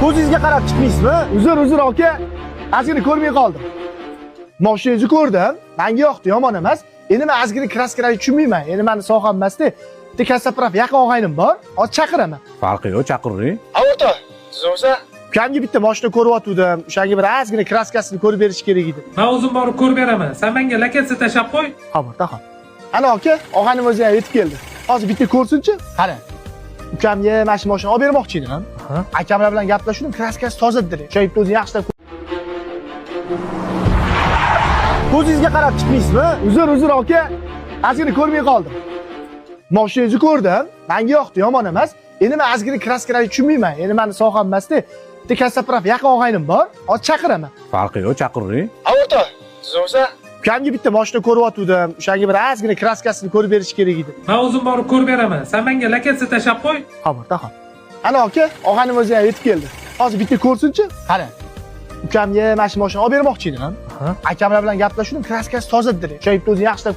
Ko'zingizga qarab chiqmaysizmi? Uzr, uzr aka. Ozgina ko'rmay qoldim. Moshinangizni ko'rdim. Menga yoqdi, yomon emas. Endi men ozgina краска larni tushunmayman. Endi meni soham emasda. Bitta kassapraf yaqin og'aynim bor. Hozir chaqiraman. Farqi yo'q, chaqiring. O'rtoq, tuzukmisan? Ukamga bitta moshina ko'ryotgandim. O'shanga bir ozgina краска sini ko'rib berish kerak edi. Man o'zim borib ko'rib beraman. Sen menga lokatsiya tashlab qo'y. Hop, o'rtoq. Ana aka, og'aynim o'zi ham yetib keldi. Hozir bitta ko'rsinchi. Qara. Ukamga mana shu mashinani olib bermoqchi edim. Akamlar bilan gaplashdim, краска si toza dedilar. O'sha bitta o'zi yaxshilab. Ko'zingizga qarab chiqmaysizmi? Uzr, uzr aka. Ozgina ko'rmay qoldim. Moshinangizni ko'rdim. Menga yoqdi, yomon emas. Endi men ozgina краска larni tushunmayman. Endi meni soham emasda. Bitta kassapraf yaqin og'aynim bor. Hozir chaqiraman. Farqi yo'q, chaqiring. O'rtoq, tuzukmisan? Ukamga bitta moshina ko'ryotgandim. O'shanga bir ozgina краска sini ko'rib berish kerak edi. Man o'zim borib ko'rib beraman. Sen menga lokatsiya tashlab qo'y. Hop, o'rtoq. Ana aka, og'aynim o'zi ham yetib keldi. Hozir bitta ko'rsinchi. Qara. Ukamga mana shu mashinani olib bermoqchi edim. Akamlar bilan gaplashdim, краска si toza dedilar. O'sha bitta o'zi yaxshilab.